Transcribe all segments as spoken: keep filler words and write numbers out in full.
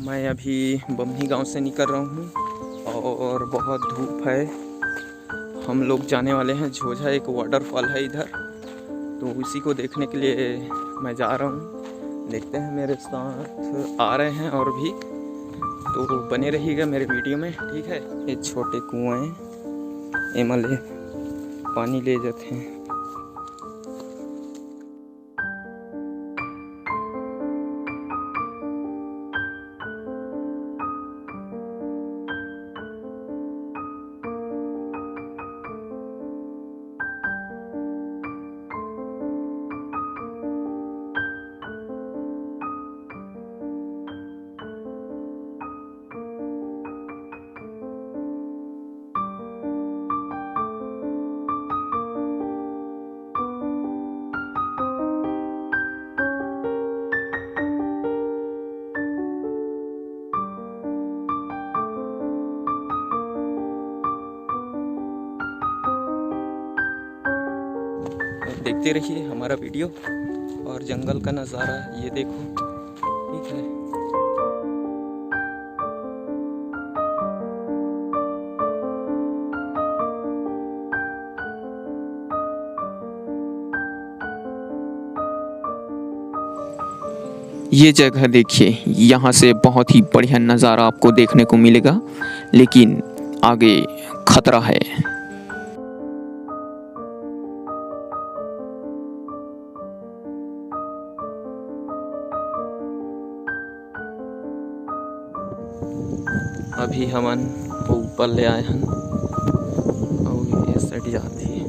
मैं अभी बम्हनी गांव से निकल रहा हूँ और बहुत धूप है। हम लोग जाने वाले हैं झोझा, एक वाटरफॉल है इधर, तो उसी को देखने के लिए मैं जा रहा हूँ। देखते हैं, मेरे साथ आ रहे हैं और भी, तो बने रहिएगा मेरे वीडियो में, ठीक है। ये छोटे कुएं हैं, एमा ले पानी ले जाते हैं। देखते रहिए हमारा वीडियो। और जंगल का नज़ारा ये देखो, ठीक है। ये जगह देखिए, यहाँ से बहुत ही बढ़िया नज़ारा आपको देखने को मिलेगा, लेकिन आगे खतरा है। अभी हमन ऊपर ले आए हन, अउ ये side जात हे।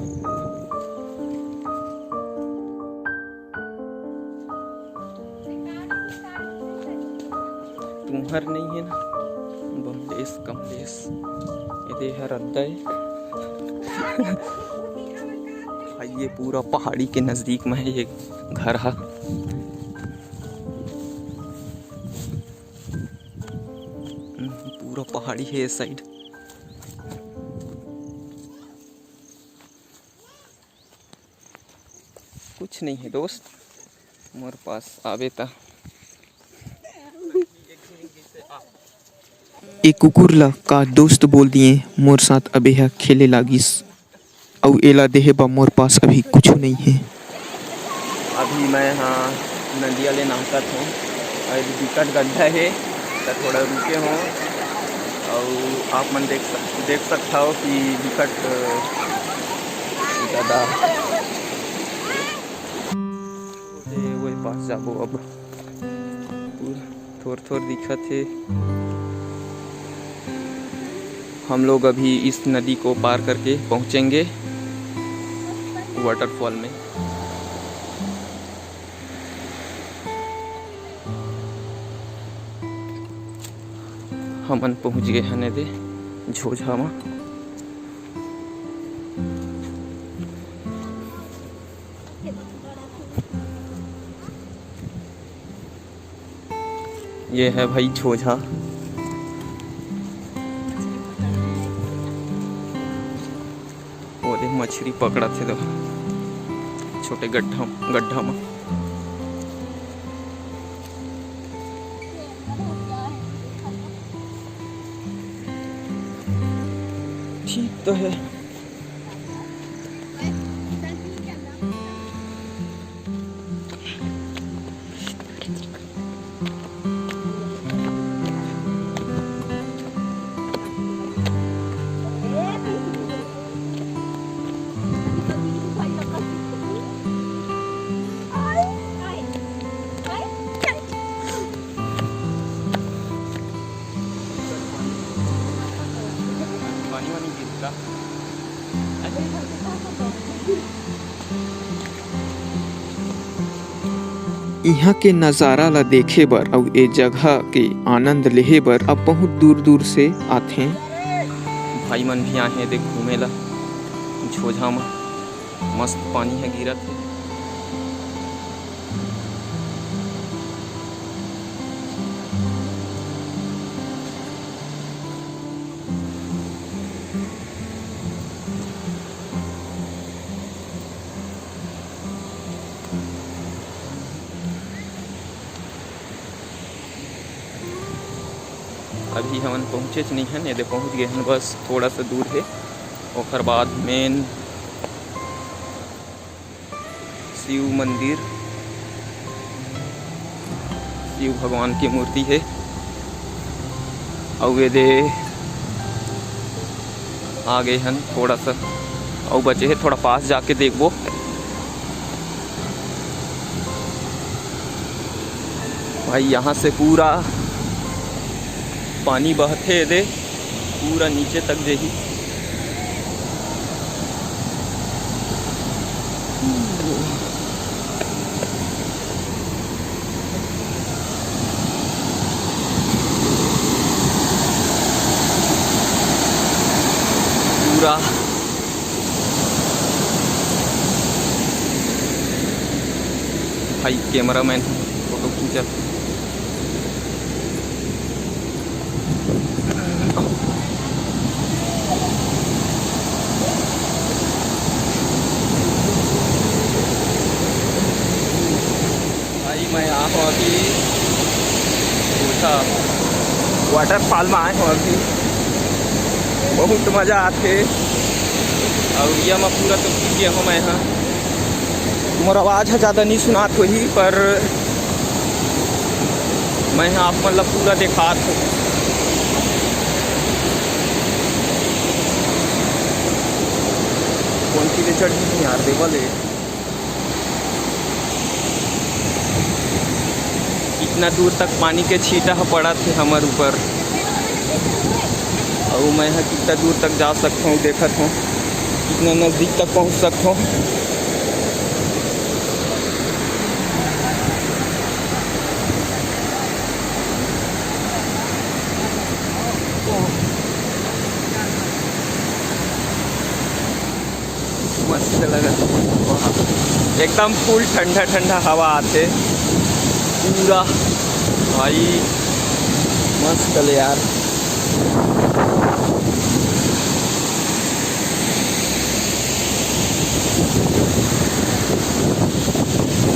तुम्हर नहीं है ना, बमलेश कमलेश, ये दे हर अड्डा है। भाई, ये पूरा पहाड़ी के नजदीक में है ये घर हा। पूरा पहाड़ी है ये side। कुछ नहीं है दोस्त, मोर पास आबे ता। ए कुकुर ला का दोस्त बोल दिए, मोर साथ अबे ह खेले लागिस, अउ एला देहे बा मोर पास अभी कुछु नहीं है। अभी मैं हाँ नदिया ले नाहकत हूँ, अउ बिकट गड्ढा है, त थोड़ा रुके हूँ, अउ आप मन देख सक-, देख सकत हव कि बिकट, अ, गड्ढा। ए, वही पास जाबो अब। पूरा थोर-थोर दिखत हे। हम लोग अभी इस नदी को पार करके पहुँचेंगे वाटरफॉल में। हमन पहुँच गए हन एदे झोझा म। ये है भाई झोझा। वो देख, मछली पकड़त हे तो छोटे गड्ढा, गड्ढा में। ठीक तो है। पानी वानी गिरता। इहाँ के नजारा ला देखे बर अउ ए जगह के आनंद लेहे बर अब बहुत दूर-दूर से आथें। भाई मन भी आए हे देख घूमे ला झोझा म, मस्त पानी ह गिरत हे। अभी हमन पहुँचेच नइ हन, एदे पहुँच गे हन, बस थोड़ा सा दूर हे। ओकर बाद मेन शिव मंदिर, शिव भगवान की मूर्ति हे। अउ एदे आ गे हन, थोड़ा सा अउ बचे हे, थोड़ा पास जाके देखबो। भाई, यहाँ से पूरा पानी बहथे एदे, पूरा नीचे तक जही। पूरा भाई, कैमरामैन फोटो खींचत। भाई, मैं आए हूँ अभी ओछा वाटरफॉल में आए हूँ अभी। बहुत मजा आथे। अउ ये मैं पूरा तो भीग गया हूँ मैं, हाँ। मोर आवाज ह ज्यादा नहीं सुनात होही, पर मैं ह आप मन ला पूरा देखात हूँ। कौन चीज चढ़ी नहीं यार, देवा ले। कितना दूर तक पानी के छींटा ह पड़त हे हमर ऊपर। अउ मैं ह कितना दूर तक जा सकत हूँ, देखत हूँ कितना नजदीक तक पहुँच सकत हूँ। मस्त लगत हे। वाह। एकदम फुल ठंडा ठंडा हवा आथे पूरा। भाई, मस्त ले यार।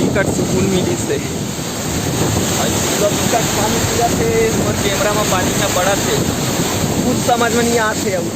टिकट सुकून मिली से। भाई, पूरा टिकट पानी पूरा थे, मोर कैमरा में पानी ना पड़त हे, कुछ समझ में नहीं आत हे अब।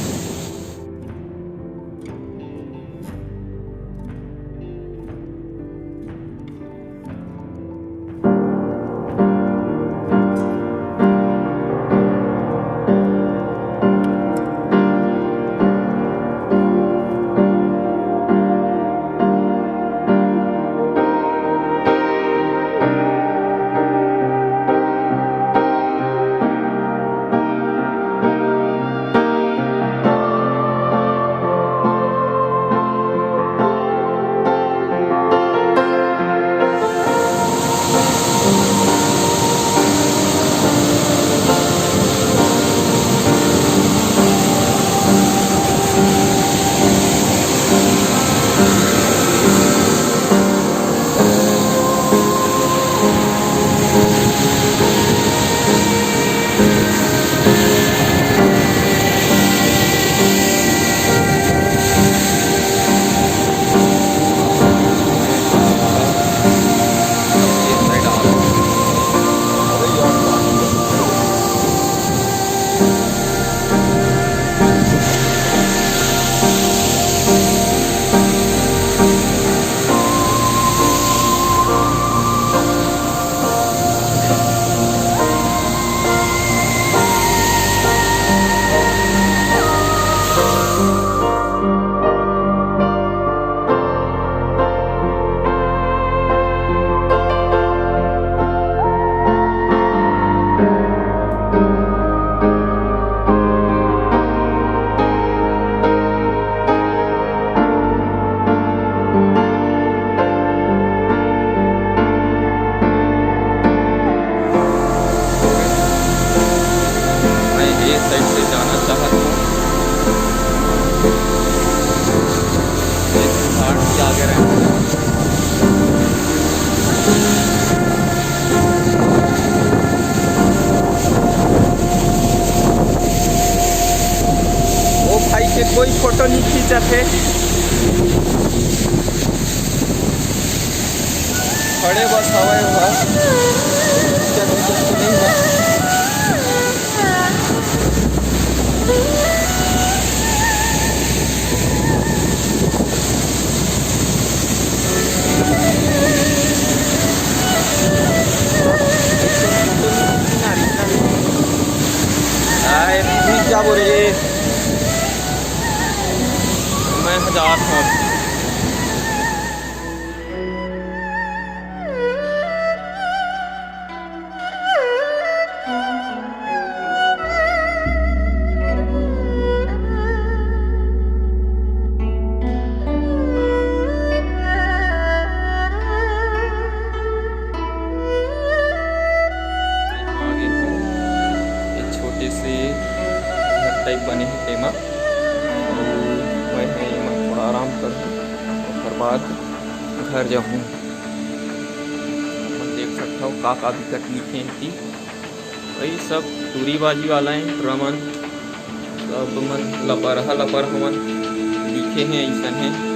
मैं ये साइड से जाना चाहता हूँ। एक घाट के आगे रहना। ओ भाई के कोई फोटो नहीं खींचत हे। खड़े बस हवय ओहा। खींचत, खींचत तो नहीं बा। आगे हूँ, एक छोटे से घर टाइप बने हे तेमा, अउ मैं ह एमा थोड़ा आराम करहूँ, ओकर बाद घर जाहूँ। अपन देख सकथव का का बिकट लिखे हे कि वही सब टूरी बाजी वाला हे, टूरा मन सब मन लपरहा लपरहा मन लिखे हे, अइसन हे।